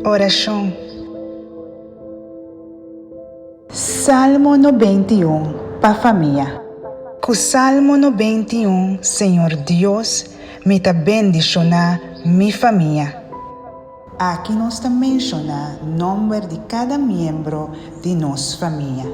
Orashon. Salmo 91 pa famia. Ku Salmo 91 Señor Dios mi ta bendishoná mi famia. Aki nos ta menshoná nòmber di kada miembro di nos famia.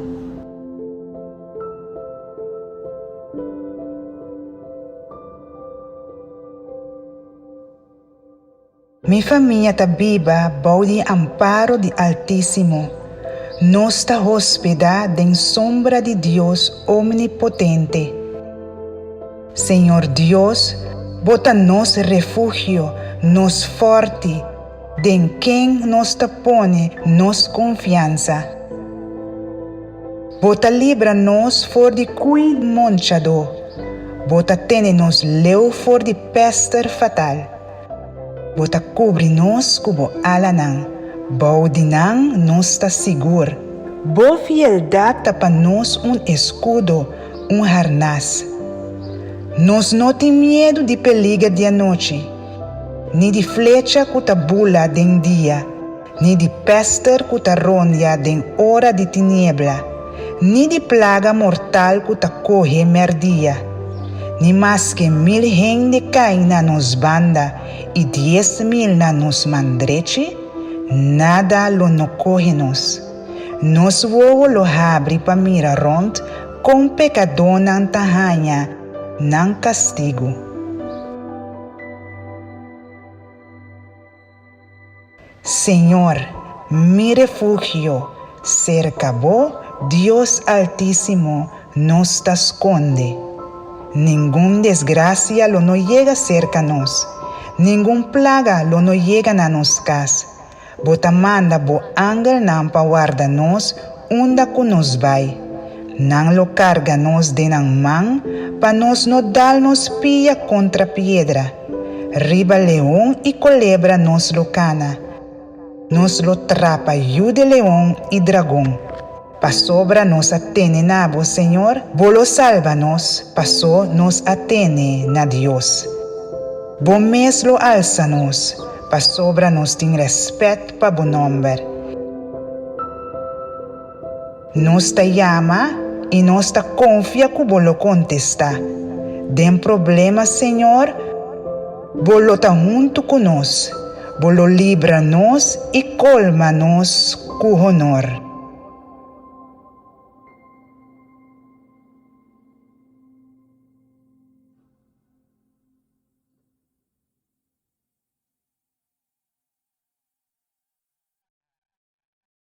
Mi famia ta biba bou di amparo di Altísimo. Nos ta hospedá den sombra di Dios Omnipotente. Señor Dios, bo ta nos refugio, nos fòrti, den ken nos ta pone nos konfiansa. Bo ta libra nos for di kui monchadó, bo ta tene nos leu for di pèster fatal. Bo ta kubri nos ku bo alanan, bou di nan nos ta sigur. Bo fieldat ta pa nos un eskudo, un harnas. Nos no tin miedu di peliger di anochi, ni di flecha ku ta bula den dia, ni di pèster ku ta rondia den ora di tiniebla, ni di plaga mortal ku ta kohe mèrdia. Ni maske mil hende kai na nos banda i 10,000 na nos man drechi, nada lo no kohe nos. Nos wowo lo habri pa mira rònt kon pekadónan ta haña nan kastigu. Señor, mi refugio, serka bo, Dios Altísimo, nos ta skonde. Ningun desgrasia lo no yega serka nos, ningun plaga lo no yega na nos kas. Bo ta manda bo angelnan pa warda nos unda ku nos bai. Nan lo karga nos den nan man pa nos no dal nos pia kontra piedra. Riba leon i kolebra nos lo kana. Nos lo trapa yu di leon i dragon. Pasobra nos a tene na bo, Señor, bo lo salba nos, pasó nos a tene na Dios. Bo mes lo alsa nos, pasobra nos tin rèspèt pa bo nòmber. Nos ta yama i nos ta konfia ku bo lo kontestá. Den problema, Señor, bo lo ta huntu ku nos, bo lo libra nos i kolma nos ku honor.